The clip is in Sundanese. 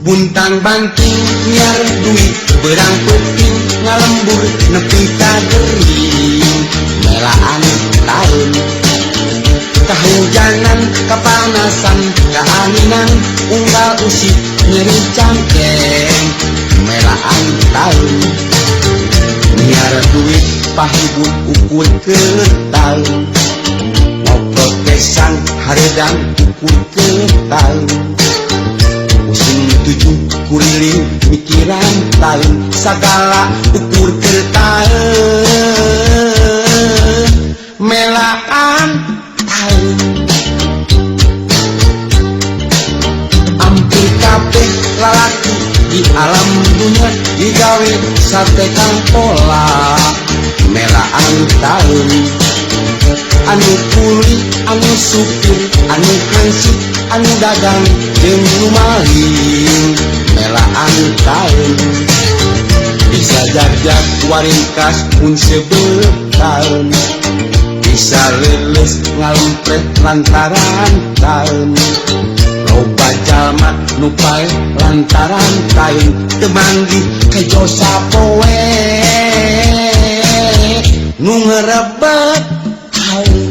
Buntang banting nyiar duit, beurang peuting ngalembur nepi ka gering, melaan taeun. Kahujanan, kapanasan, kaanginan, unggal usik nyeri cangkeng, melaan taeun. Nyiar duit pahibur ukur keur taeun, ngoprot kesang hareudang ukur keur taeun. Pusing tujuh kuriling mikiran taeun, sagala ukur keur taeun, melaan taeun. Ampir kabeh lalaki di alam dunya digawe sate kang pola, melaan taeun. Anu kuli, anu supir, anu hansip, anu dagang jeung nu maling, melaan taeun. Bisa jagjag waringkas mun seubeuh taeun, bisa leuleus ngalempret lantaran taeun. Loba jalma nu paeh lantaran taeun, teu manggih kejo sapoe nu ngerebet taeun.